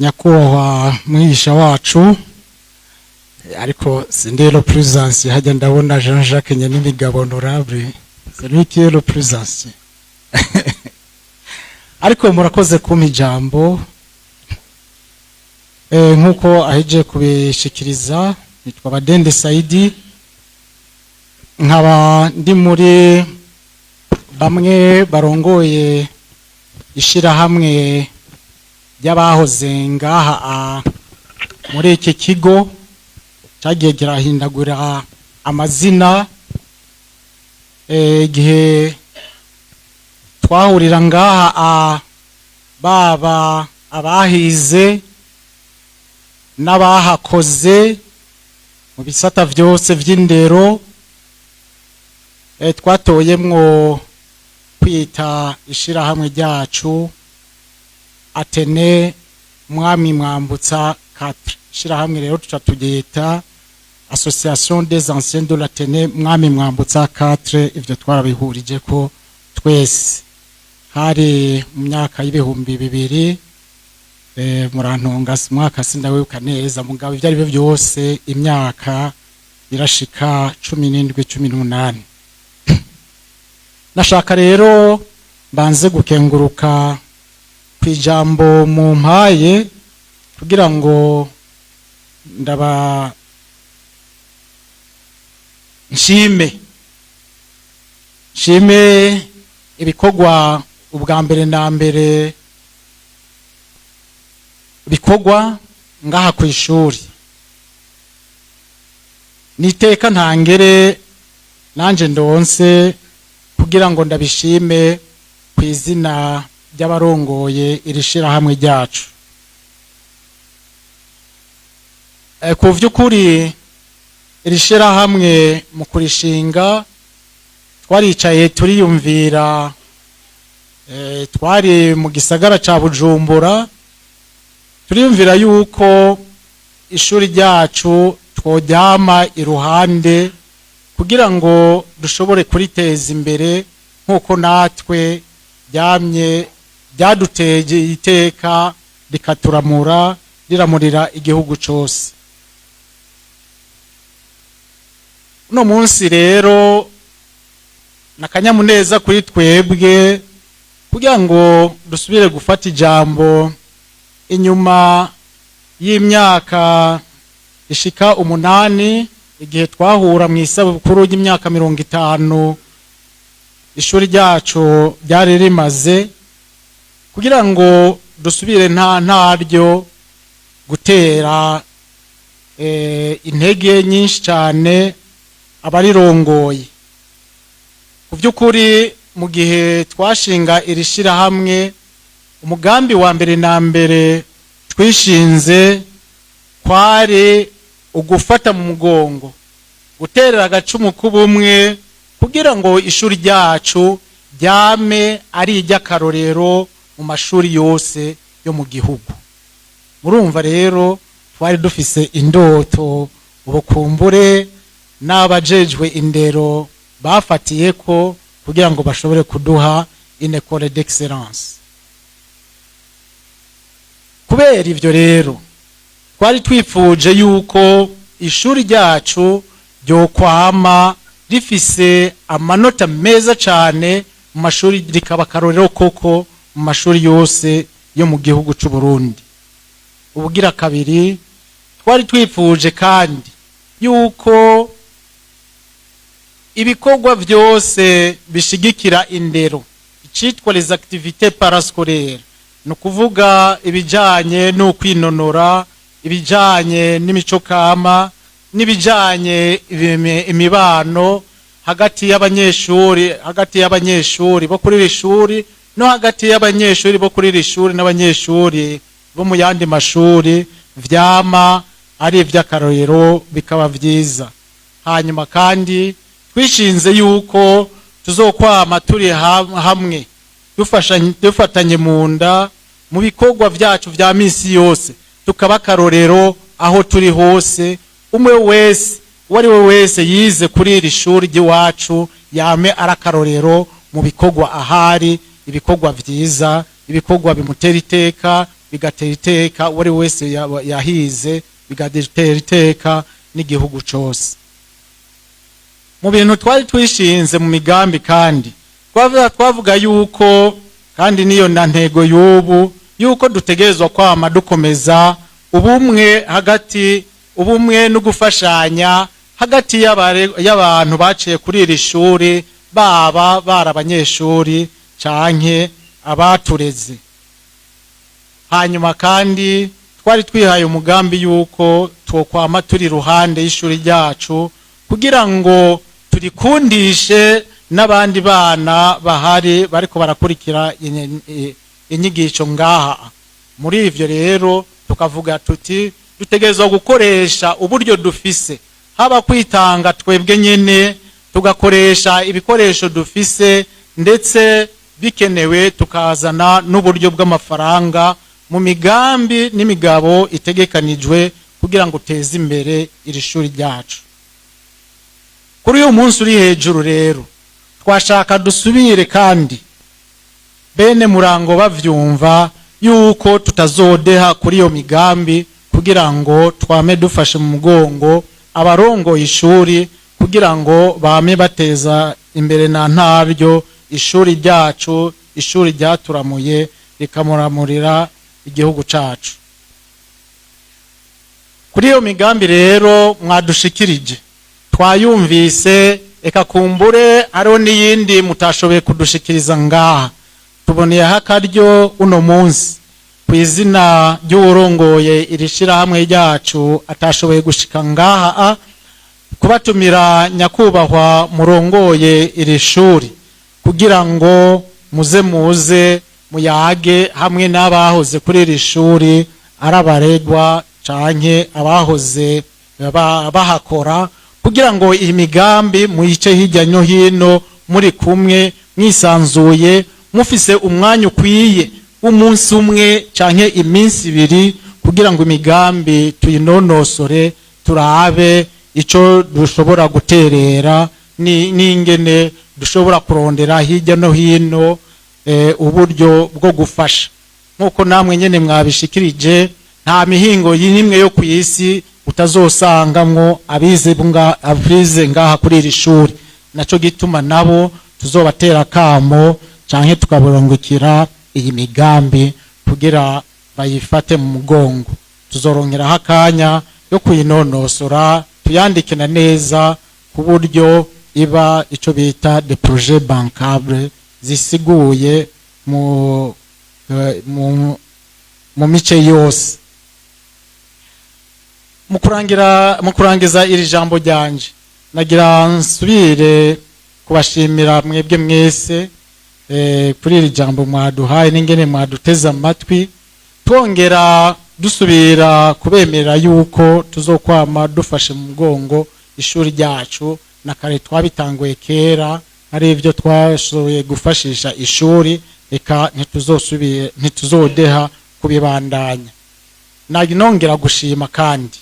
nyakubahwa mwigisha wacu. Ariko sindi le plus ancien, hajya ndabona Jean Jacques Nyenimigabo honorable, c'est lui qui est le plus ancien. Ariko murakoze kumpa ijambo. Nk'uko aheje kubishikiriza, nitwa Badende Saidi. Nkaba ndi muri bamwe barongoye ishirahamwe ry'abahoze ngaha muri iki kigo cyagiye kirahindagura amazina. Igihe twahurira ngaha, baba abahize n'abahakoze mu bisata byose vy'indero, twatoyemwo kwita ishirahamwe ryacu Athénée Mwami Mwambutsa 4. Ishirahamwe rero tuca turyita Association des anciens de l'Athénée Mwami Mwambutsa 4. Ivyo twarabihurije ko twese, hari mu myaka y'2000. Murantunga, mwaka sindawibuka neza, mugabo ibyo ari byo byose imyaka irashika 17, 18. Nashaka rero mbanze gukenguruka ku ijambo mumpaye kugira ngo ndaba nshime ibikorwa ubwa mbere na mbere bikorwa ngaha ku ishuri. Niteka ntangere nanje ndonse kugira ngo ndabishime ku izina ry'abarongoye iri shirahamwe ryacu. Ku vy'ukuri iri shirahamwe mu kurishinga twaricaye turiyumvira. Twari mu gisagara ca Bujumbura, turiyumvira yuko ishuri ryacu tworyama iruhande kugira ngo dushobore kuriteza imbere nk'uko natwe ryamye ryaduteye iteka, rikaturamura, riramurira igihugu cose. Uno munsi rero nakanyamuneza kuri twebwe kugira ngo dusubire gufata ijambo inyuma y'imyaka ishika 8, igihe twahura mu isabukuru y'imyaka 50 ishuri ryacu ryari rimaze, kugira ngo dusubire nta ntaryo gutera intege nyinshi cyane abarirongoye. Ku by'ukuri mu gihe twashinga iri shirahamwe, umugambi wa mbere na mbere twishinze kwari ugufata mu mugongo, guterera agacumu k'ubumwe kugira ngo ishuri ryacu ryame ari iry'akarorero mu mashuri yose yo mu gihugu. Murumva rero twari dufise indoto, ubukumbure n'abajejwe indero bafatiye ko kugira ngo bashobore kuduha une école d'excellence. Kubera ivyo rero twari twifuje yuko ishuri ryacu ryokwama rifise amanota meza cane mu mashuri, rikaba akarorero koko mu mashuri yose yo mu gihugu c'u Burundi. Ubugira kabiri, twari twifuje kandi yuko ibikorwa byose bishigikira indero, icitwa les activités parascolaires, ni ukuvuga ibijanye n'ukwinonora, ibijanye n'imico kama, n'ibijanye imibano hagati y'abanyeshuri bo kuri iri shuri no hagati y'abanyeshuri bo kuri iri shuri n'abanyeshuri bo mu yandi mashuri, vyama ari ivy'akarorero, bikaba vyiza. Hanyuma kandi twishinze yuko tuzokwama turi hamwe, dufatanye mu nda mu bikorwa vyacu vya misi yose, tukaba akarorero aho turi hose. Umwe wese, uwo ari we wese yize kuri iri shuri ry'iwacu, yame ari akarorero mu bikorwa ahari, ibikorwa vyiza, ibikorwa bimutera iteka, bigatera iteka uwo ari we wese yahize, bigatera iteka n'igihugu cose. Mu bintu twari twishinze mu migambi kandi twavuga yuko kandi niyo na ntego y'ubu, yuko dutegerezwa kwama dukomeza ubumwe hagati, ubumwe no gufashanya. hagati y'abantu baciye kuri iri shuri, baba bari abanyeshuri canke abatureze. Hanyuma kandi twari twihaye umugambi yuko twokwama turi ruhande y'ishuri ryacu kugira ngo turikundishe n'abandi bana bahari bariko barakurikira inyigisho ngaha. Muri ivyo rero tukavuga tuti dutegerezwa gukoresha uburyo dufise, haba kwitanga twebwe nyene, tugakoresha ibikoresho dufise, ndetse bikenewe tukazana n'uburyo bw'amafaranga mu migambi n'imigabo itegekanijwe kugira ngo uteze imbere iri shuri ryacu. Kuri uyu munsi uri hejuru rero, twashaka dusubire kandi bene Murango bavyumva yuko tutazodeha kuri iyo migambi, kugira ngo twame dufashe mu mugongo abarongoye ishuri, kugira ngo bame bateza imbere na ntaryo ishuri ryacu, ishuri ryaturamuye rikamuramurira igihugu cacu. Kuri iyo migambi rero mwadushikirije, twayumvise, eka kumbure hariho n'iyindi mutashoboye kudushikiriza ngaha. Tuboneyeho akaryo uno munsi ku izina ry'uwurongoye iri shirahamwe ryacu atashoboye gushika ngaha kubatumira, nyakubahwa murongoye iri shuri, kugira ngo muze muyage hamwe n'abahoze kuri iri shuri, ari abaregwa canke abahoze bahakora, kugira ngo iyi migambi muyice hirya no hino muri kumwe, mwisanzuye, mufise umwanya ukwiye w'umunsi umwe canke iminsi 2, kugira ngo imigambi tuyinonosore, turabe ico dushobora guterera n'ingene dushobora kurondera hirya no hino uburyo bwo gufasha. Nk'uko namwe nyene mwabishikirije, nta mihingo n'imwe yo ku isi utazosangamwo abize ngaha kuri iri shuri. Naco gituma nabo tuzobatera akamo canke tukabarungikira iyi migambi kugira bayifate mu mugongo. Tuzorongeraho akanya yo kuyinonosora, tuyandike na neza ku buryo iba ico bita des projets bancable zisiguye mu mice yose. Mu kurangiza iri jambo ryanje, nagira nsubire kubashimira mwebwe mwese kuri iri jambo mwaduhaye n'ingene mwaduteze amatwi, twongera dusubira kubemerera yuko tuzokwama dufashe mu mugongo ishuri ryacu. Na kare twabitanguye kera, ari ibyo twashoboye gufashisha ishuri, reka ntituzosubiye, ntituzodeha kubibandanya. Nongera gushima kandi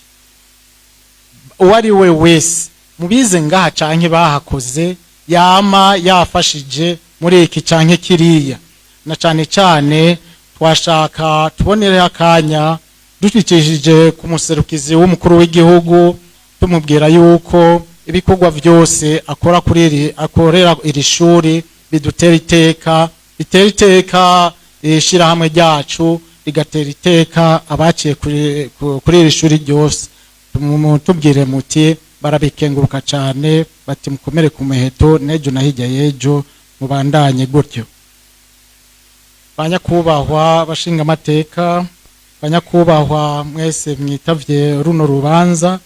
uwo ari we wese mubize ngaha canke bahakoze yama yafashije muri iki canke kiriya. Na cane cane twashaka tubonereho akanya dukikije ku muserukizi w'umukuru w'igihugu, tumubwira yuko ibikorwa byose akora kuri iri, akorera iri shuri, bidutera iteka, bitera iteka ishirahamwe ryacu, rigatera iteka abaciye kuri iri shuri ryose. Tubwire muti barabikenguruka cyane, bati mukomere ku muheto, n'ejo na hirya y'ejo mubandanye gutyo. Banyakubahwa bashingamateka, banyakubahwa mwese mwitavye runo rubanza,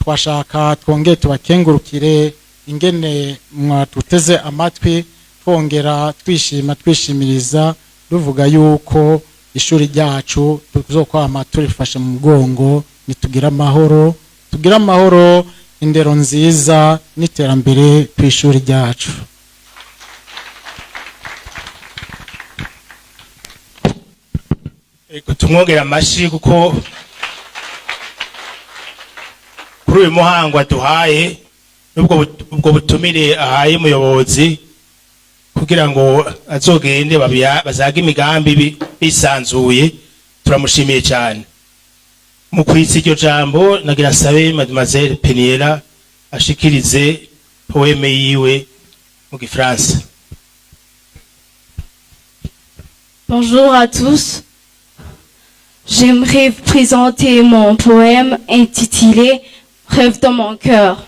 twashaka twongere tubakengurukire ingene mwaduteze amatwi, twongera twishima, twishimiriza, duvuga yuko ishuri ryacu tuzokwama turifashe mu mugongo. Nitugira amahoro, tugire amahoro, indero nziza n'iterambere ku ishuri ryacu. Ego, tumwongera amashi kuko kuri uyu muhango aduhaye n'ubwo ubwo butumire ahaye umuyobozi kugira ngo azogende bazage imigambi bisanzuye, turamushimiye cyane. Mu kwitsa iryo jambo, nagira nsabe Mademoiselle Peniela ashikirize poème yiwe mu gifaransa. Bonjour à tous. J'aimerais vous présenter mon poème intitulé Rêve dans mon cœur.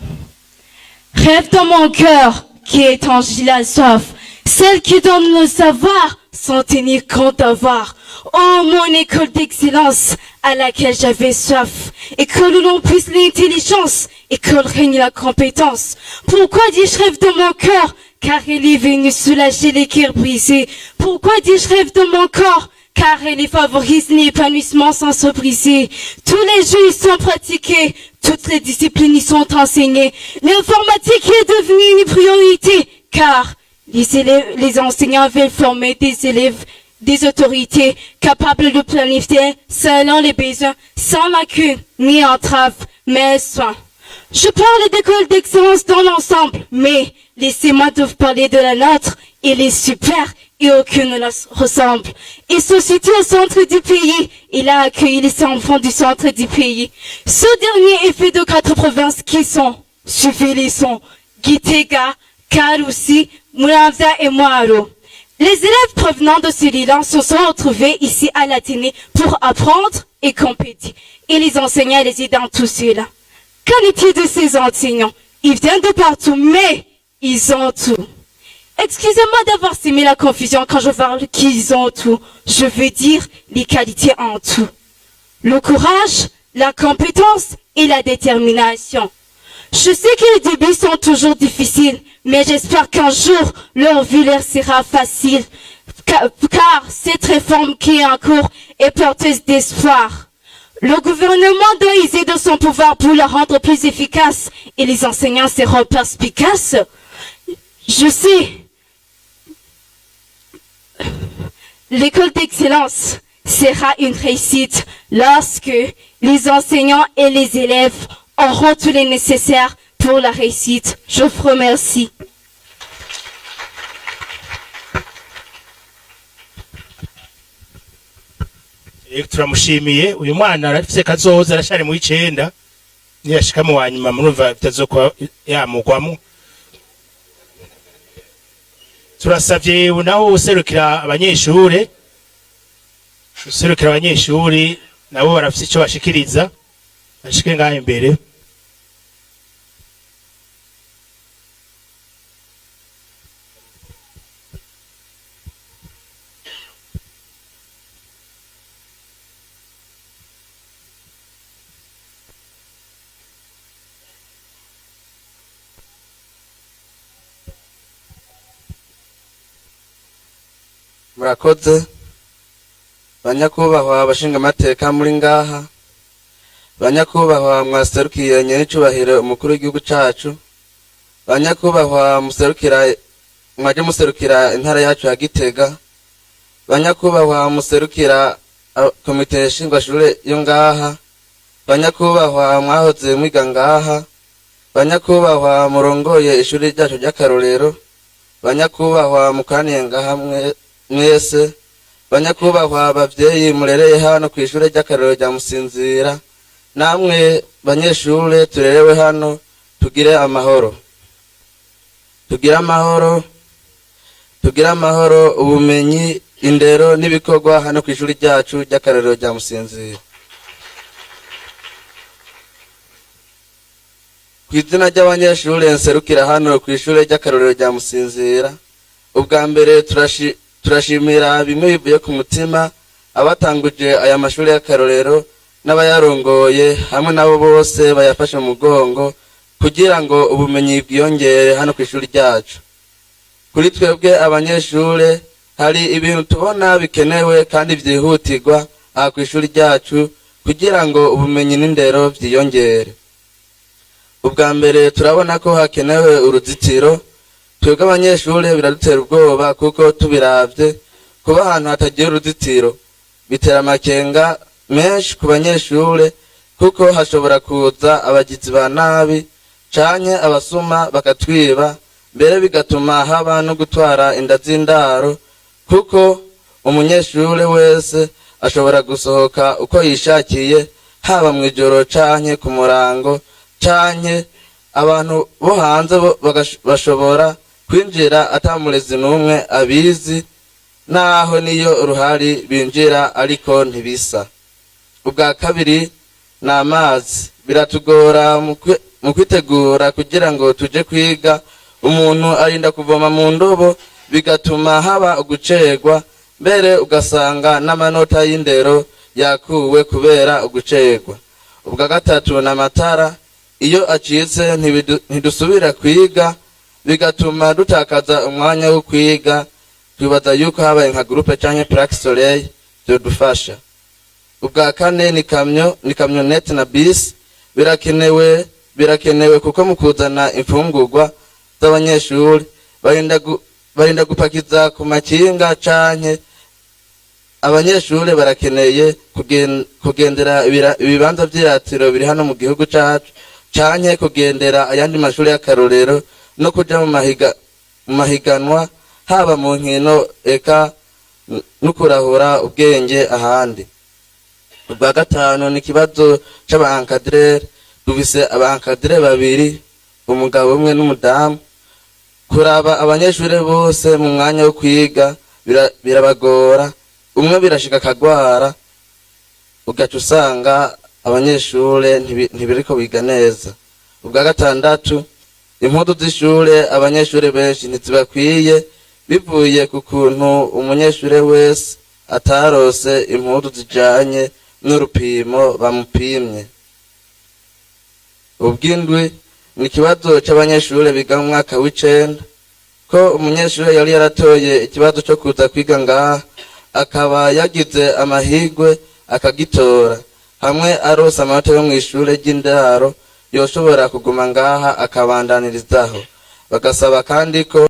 Rêve dans mon cœur qui étanchit la soif, celle qui donne le savoir sans tenir compte d'avoir. Oh, mon école d'excellence à laquelle j'avais soif. École où l'on puise l'intelligence, école règne la compétence. Pourquoi dis-je rêve dans mon cœur? Car elle est venue soulager les cœurs brisés. Pourquoi dis-je rêve dans mon corps? Car elle y favorise l'épanouissement sans se briser. Tous les jeux y sont pratiqués, toutes les disciplines y sont enseignées. L'informatique est devenue une priorité, car les élèves, les enseignants veulent former des élèves, des autorités capables de planifier selon les besoins, sans lacune ni entrave, mais soin. Je parle d'école d'excellence dans l'ensemble, mais laissez-moi de vous parler de la nôtre. Elle est super et aucune ne la ressemble. Il se situe au centre du pays. Il a accueilli les enfants du centre du pays. Ce dernier est fait de quatre provinces qui sont, suivez les sons, Gitega, Karusi, Muramvya et Mwaro. Les élèves provenant de celui-là se sont retrouvés ici à l'Athénée pour apprendre et compétir. Et les enseignants les aident dans tout cela. Qu'en est-il de ces enseignants? Ils viennent de partout, mais ils ont tout. Excusez-moi d'avoir semé la confusion quand je parle qu'ils ont tout. Je veux dire les qualités en tout. Le courage, la compétence et la détermination. Je sais que les débuts sont toujours difficiles, mais j'espère qu'un jour, leur vie leur sera facile. Car cette réforme qui est en cours est porteuse d'espoir. Le gouvernement doit user de son pouvoir pour la rendre plus efficace et les enseignants seront perspicaces. Je sais, l'école d'excellence sera une réussite lorsque les enseignants et les élèves auront tout le nécessaire pour la réussite. Je vous remercie. Turamushimiye uyu mwana arafise kazoza, arashari mu icenda, niyashika mu wa nyuma murumva bitazokuba yamugwamo. Turasavye ubu naho userukira abanyeshure nabo barafise ico bashikiriza, bashike ngaho imbere. Murakoze, banyakubahwa abashingamateka muri ngaha, banyakubahwa mwaserukiye nyenicubahiro umukuru w'igihugu cacu, banyakubahwa muserukira mwaje muserukira intara yacu ya Gitega, banyakubahwa muserukira komite nshingwashure yo ngaha, banyakubahwa mwahoze mwiga ngaha, banyakubahwa murongoye ishuri ryacu ry'akarorero, banyakubahwa mukoraniye ngaha mwese, banyakubahwa abavyeyi murereye hano kw'ishure ry'akarorero rya Musinzira, namwe banyeshure turerewe hano, tugire amahoro, tugire amahoro, tugire amahoro, ubumenyi, indero n'ibikorwa hano kw'ishure ryacu ry'akarorero rya Musinzira. Kw'izina ry'abanyeshure nserukira hano kw'ishure ry'akarorero rya Musinzira, ubwa mbere turashimira bimwe bivuye ku mutima abatanguje aya mashuri y'akarorero n'abayarongoye hamwe nabo bose bayafashe mu mugongo kugira ngo ubumenyi bwiyongere hano kw'ishuri ryacu. Kuri twebwe abanyeshure hari ibintu tubona bikenewe kandi vyihutirwa aha kw'ishuri ryacu kugira ngo ubumenyi n'indero vyiyongere. Ubwa mbere turabona ko hakenewe uruzitiro. Twebwe abanyeshure biradutera ubwoba kuko tubiravye kuba ahantu hatagira uruzitiro bitera amakenga menshi ku banyeshure, kuko hashobora kuza abagizi ba nabi canke abasuma bakatwiba, mbere bigatuma haba no gutwara inda z'indaro, kuko umunyeshure wese ashobora gusohoka uko yishakiye, haba mw'ijoro canke ku murango, canke abantu bo hanze bashobora kwinjira ata murezi n'umwe abizi, naho niyo uruhari binjira ariko ntibisa. Ubwa kabiri ni amazi. Biratugora. mu kwitegura kugira ngo tuje kwiga, umuntu arinda kuvoma mu ndobo, bigatuma haba ugucerwa, mbere ugasanga n'amanota y'indero yakuwe kubera ugucerwa. Ubwa gatatu ni amatara. Iyo acitse ntidusubira kwiga, bigatuma dutakaza umwanya wo kwiga. Twibaza yuko habaye nka groupe canke plaque solaire vyodufasha. Ubwa kane ni kamyo, ni camionnette na bisi. Birakenewe, birakenewe kuko mu kuzana imfungurwa z'abanyeshuri barinda gupakiza ku makinga, canke abanyeshuri barakeneye kugendera ibibanza vy'iratiro biri hano mu gihugu cacu, canke kugendera ayandi mashuri y'akarorero, no kuja mu mahiganwa, haba mu nkino eka no kurahura ubwenge ahandi. Ubwa gatanu ni ikibazo c'aba encadreurs. Dufise aba encadreurs babiri, umugabo umwe n'umudamu. Kuraba abanyeshuri bose mu mwanya wo kwiga birabagora. Umwe birashika akagwara, ugaca usanga abanyeshure ntibiriko biga neza. Ubwa gatandatu, impuzu z'ishure abanyeshure benshi ntizibakwiye, bivuye ku kuntu umunyeshure wese atarose impuzu zijanye n'urupimo bamupimye. Ubw'indwi ni ikibazo c'abanyeshure biga mu mwaka w'icenda, ko umunyeshure yari yaratoye ikibazo co kuza kwiga ngaha, akaba yagize amahirwe akagitora, hamwe arose amanota yo mw'ishure ry'indaro yoshobora kuguma ngaha akabandanirizaho. Bagasaba kandi ko